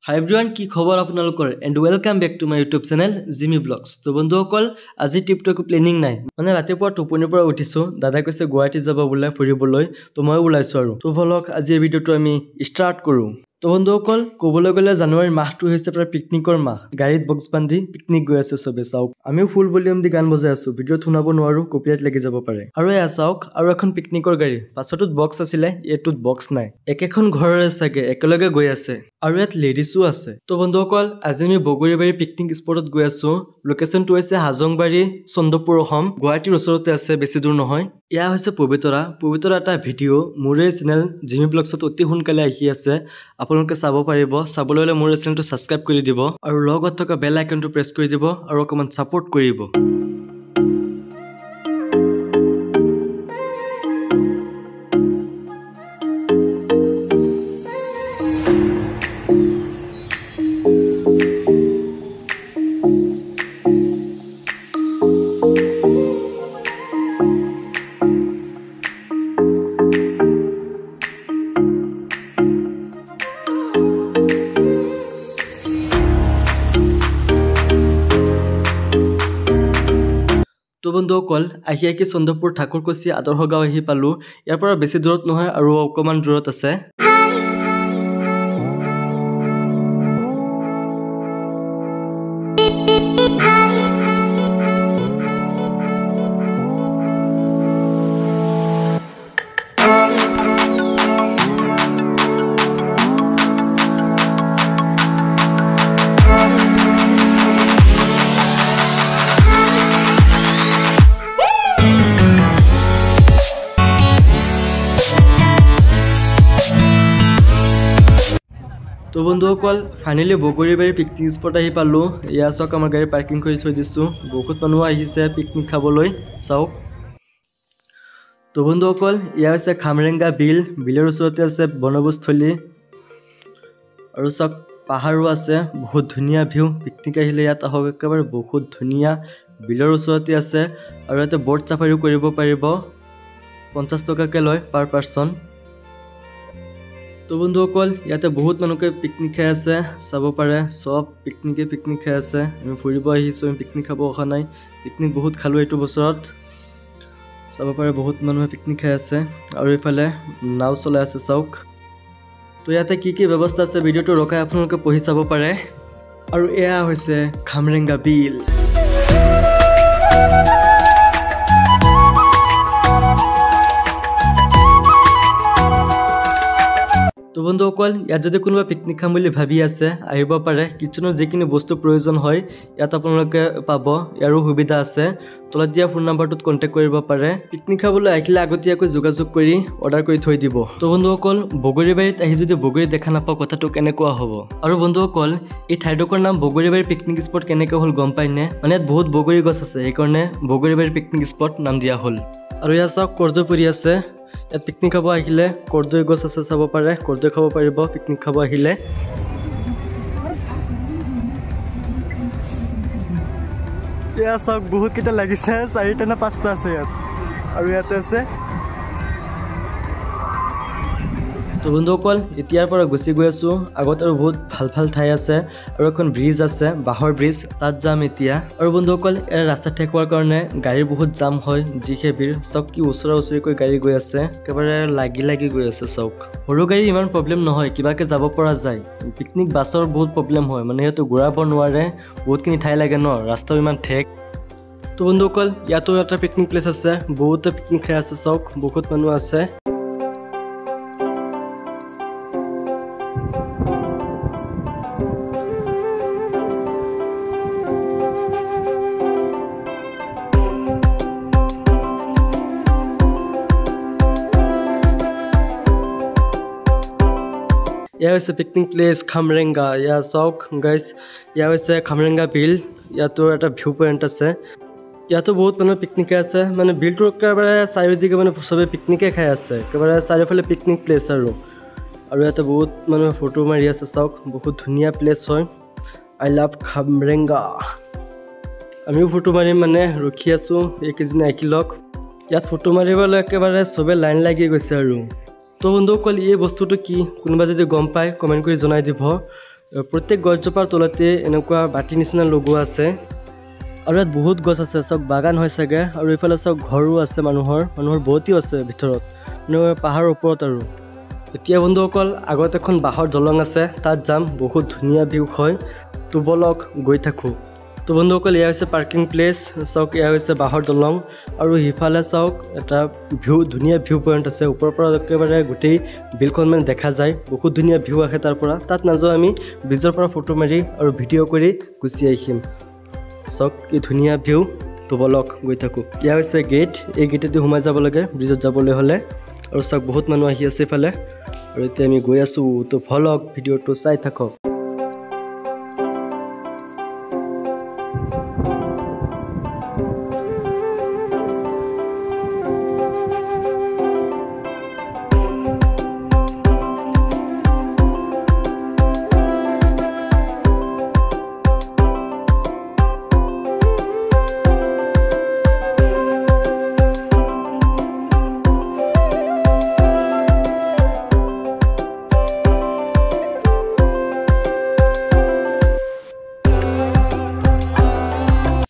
হাই everyone, কি খবৰ আপোনালোকৰ? And welcome back to my YouTube channel Jimmy blogs. তো বন্ধুসকল, আজি ট্ৰিপটো একো প্লেনিং নাই, মানে ৰাতিপুৱা টোপনিৰ পৰা উঠিছোঁ, দাদাই কৈছে গুৱাহাটী যাব বোলে ফুৰিবলৈ, তো ময়ো ওলাইছোঁ আৰু। তো ব'লক আজি এই ভিডিঅ'টো আমি ষ্টাৰ্ট কৰোঁ। তো বন্ধুসকল, ক'বলৈ গ'লে জানুৱাৰী মাহটো হৈছে প্ৰায় পিকনিকৰ মাহ। গাড়ীত বক্স বান্ধি পিকনিক গৈ আছে চবে। চাওক, আমিও ফুল ভলিউম দি গান বজাই আছোঁ, ভিডিঅ'ত শুনাব নোৱাৰোঁ, কপিৰাইট লাগি যাব পাৰে। আৰু এয়া চাওক, আৰু এখন পিকনিকৰ গাড়ী, পাছৰটোত বক্স আছিলে, এইটোত বক্স নাই। একেখন ঘৰৰে চাগে, একেলগে গৈ আছে। আৰু ইয়াত লেডিছো আছে। তো বন্ধুসকল, আজি আমি বগৰীবাৰী পিকনিক স্পটত গৈ আছোঁ। লোকেশ্যনটো হৈছে হাজংবাৰী, চন্দ্ৰপুৰ, অসম। গুৱাহাটীৰ ওচৰতে আছে, বেছি দূৰ নহয়। এয়া হৈছে পবিতৰা। পবিতৰা এটা ভিডিঅ' মোৰ এই চেনেল জিমি ব্লগছত অতি সোনকালে আহি আছে, আপোনালোকে চাব পাৰিব। চাবলৈ হ'লে মোৰ এই চেনেলটো ছাবস্ক্ৰাইব কৰি দিব আৰু লগত থকা বেল আইকনটো প্ৰেছ কৰি দিব আৰু অকণমান ছাপোৰ্ট কৰিব। তো বন্ধুসকল, আহি আহি চন্দ্ৰপুৰ ঠাকুৰকুছি আদৰ্শ গাঁও আহি পালোঁ। ইয়াৰ পৰা বেছি দূৰত নহয় আৰু অকণমান দূৰত আছে। তো বন্ধুসকল, ফাইনেলি বগৰীবাৰী পিকনিক স্পট আহি পালোঁ। এয়া চাওক, আমাৰ গাড়ী পাৰ্কিং কৰি থৈ দিছোঁ। বহুত মানুহ আহিছে পিকনিক খাবলৈ, চাওক। তো বন্ধুসকল, এয়া হৈছে খামৰেংগা বিল। বিলৰ ওচৰতে আছে বনভোজস্থলী। আৰু চাওক, পাহাৰো আছে, বহুত ধুনীয়া ভিউ। পিকনিক আহিলে ইয়াত আহক, একেবাৰে বহুত ধুনীয়া বিলৰ ওচৰতে আছে। আৰু ইয়াতে ব'ট চাফাৰীও কৰিব পাৰিব, 50 টকাকৈ লয় পাৰ পাৰ্চন। তো বন্ধুসকল, ইয়াতে বহুত মানুহকে পিকনিক খাই আছে, চাব পাৰে। চব পিকনিকে পিকনিক খাই আছে। আমি ফুৰিব আহিছোঁ, আমি পিকনিক খাব অহা নাই। পিকনিক বহুত খালোঁ এইটো বছৰত। চাব পাৰে, বহুত মানুহে পিকনিক খাই আছে। আৰু এইফালে নাও চলাই আছে, চাওক। তো ইয়াতে কি কি ব্যৱস্থা আছে ভিডিঅ'টো ৰখাই আপোনালোকে পঢ়ি চাব পাৰে। আৰু এয়া হৈছে খামৰেংগা বিল। তো বন্ধুসকল, ইয়াত যদি কোনোবা পিকনিক খাম বুলি ভাবি আছে, আহিব পাৰে। কিটচেনৰ যিখিনি বস্তু প্ৰয়োজন হয় ইয়াত আপোনালোকে পাব, ইয়াৰো সুবিধা আছে। তলত দিয়া ফোন নাম্বাৰটোত কণ্টেক্ট কৰিব পাৰে। পিকনিক খাবলৈ আহিলে আগতীয়াকৈ যোগাযোগ কৰি অৰ্ডাৰ কৰি থৈ দিব। তো বন্ধুসকল, বগৰীবাৰীত আহি যদি বগৰী দেখা নাপাওঁ, কথাটো কেনেকুৱা হ'ব? আৰু বন্ধুসকল, এই ঠাইডোখৰ নাম বগৰীবাৰী পিকনিক স্পট কেনেকৈ হ'ল গম পায়নে? মানে ইয়াত বহুত বগৰী গছ আছে, সেইকাৰণে বগৰীবাৰী পিকনিক স্পট নাম দিয়া হ'ল। আৰু ইয়াত চাওক, কৰ্দৈ পৰি আছে। ইয়াত পিকনিক খাব আহিলে কৰ্দৈ গছ আছে, চাব পাৰে, কৰ্দৈ খাব পাৰিব পিকনিক খাব আহিলে। এয়া চাওক, বহুত কেইটা লাগিছে, 4টা নে 5টা আছে ইয়াত। আৰু ইয়াতে আছে। তো বন্ধুসকল, এতিয়াৰ পৰা গুচি গৈ আছোঁ। আগত আৰু বহুত ভাল ভাল ঠাই আছে আৰু এখন ব্ৰিজ আছে, বাঁহৰ ব্ৰিজ, তাত যাম এতিয়া। আৰু বন্ধুসকল, ইয়াৰ ৰাস্তা ঠেক হোৱাৰ কাৰণে গাড়ীৰ বহুত জাম হয়, যিহে ভিৰ। চাওক, কি ওচৰা ওচৰিকৈ গাড়ী গৈ আছে, একেবাৰে লাগি লাগি গৈ আছে। চাওক, সৰু গাড়ী ইমান প্ৰব্লেম নহয়, কিবাকৈ যাব পৰা যায়। পিকনিক বাছৰ বহুত প্ৰব্লেম হয়, মানে সিহঁতে ঘূৰাব নোৱাৰে, বহুতখিনি ঠাই লাগে ন, ৰাস্তাও ইমান ঠেক। তো বন্ধুসকল, ইয়াতো এটা পিকনিক প্লেচ আছে, বহুতে পিকনিক খাই আছে। চাওক, বহুত মানুহ আছে। এয়া হৈছে পিকনিক প্লেচ খামৰেংগা। এয়া চাওক গাইজ, এয়া হৈছে খামৰেংগা বিল। ইয়াতো এটা ভিউ পইণ্ট আছে, ইয়াতো বহুত মানুহ পিকনিকে আছে। মানে বিলটোৰ একেবাৰে চাৰিওদিকে মানে চবে পিকনিকে খাই আছে, একেবাৰে চাৰিওফালে পিকনিক প্লেচ। আৰু আৰু ইয়াতে বহুত মানুহে ফটো মাৰি আছে। চাওক, বহুত ধুনীয়া প্লেচ হয়। I love Khamrenga. আমিও ফটো মাৰিম, মানে ৰখি আছোঁ এইকেইজনী আহি লওক। ইয়াত ফটো মাৰিবলৈ একেবাৰে চবে লাইন লাগি গৈছে। আৰু তো বন্ধুসকল, এই বস্তুটো কি কোনোবা যদি গম পায় কমেণ্ট কৰি জনাই দিব। প্ৰত্যেক গছজোপাৰ তলতে এনেকুৱা বাতি নিচিনা লগোৱা আছে। আৰু ইয়াত বহুত গছ আছে, চাওক বাগান হয় চাগে। আৰু এইফালে চাওক ঘৰো আছে, মানুহৰ বহুতো আছে ভিতৰত, মানে পাহাৰৰ ওপৰত। আৰু এতিয়া বন্ধুসকল আগত এখন বাঁহৰ দলং আছে, তাত যাম, বহুত ধুনীয়া ভিউ হয়। তো বলক গৈ থাকোঁ। তো বন্ধুসকল এয়া হৈছে পাৰ্কিং প্লেচ, চাওক এয়া হৈছে বাঁহৰ দলং। আৰু সিফালে চাওক এটা ভিউ, ধুনীয়া ভিউ পইণ্ট আছে, ওপৰৰ পৰা একেবাৰে গোটেই বিলখন মানে দেখা যায়, বহুত ধুনীয়া ভিউ আহে তাৰ পৰা। তাত নাযাওঁ আমি, ব্ৰিজৰ পৰা ফটো মাৰি আৰু ভিডিঅ' কৰি গুচি আহিম। চাওক কি ধুনীয়া ভিউ। তো বলক গৈ থাকোঁ। এয়া হৈছে গেট, এই গেটেদি সোমাই যাব লাগে ব্ৰিজত যাবলৈ হ'লে। আৰু চাওক বহুত মানুহ আহি আছে এইফালে। আৰু এতিয়া আমি গৈ আছোঁ। তো বলক ভিডিঅ'টো চাই থাকক।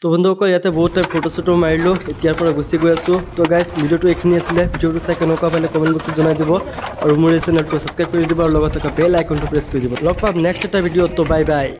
তো বন্ধুসকল ইয়াতে বহুত টাইম ফটো চটো মাৰিলোঁ, এতিয়াৰ পৰা গুচি গৈ আছোঁ। তো গাইজ ভিডিঅ'টো এইখিনি আছিলে, ভিডিঅ'টো চাই কেনেকুৱা পালে কমেণ্ট বক্সত জনাই দিব আৰু মোৰ এই চেনেলটো ছাবস্ক্ৰাইব কৰি দিব আৰু লগত থকা বেল আইকনটো প্ৰেছ কৰি দিব। লগ পাম নেক্সট এটা ভিডিঅ'ত। তো বাই বাই।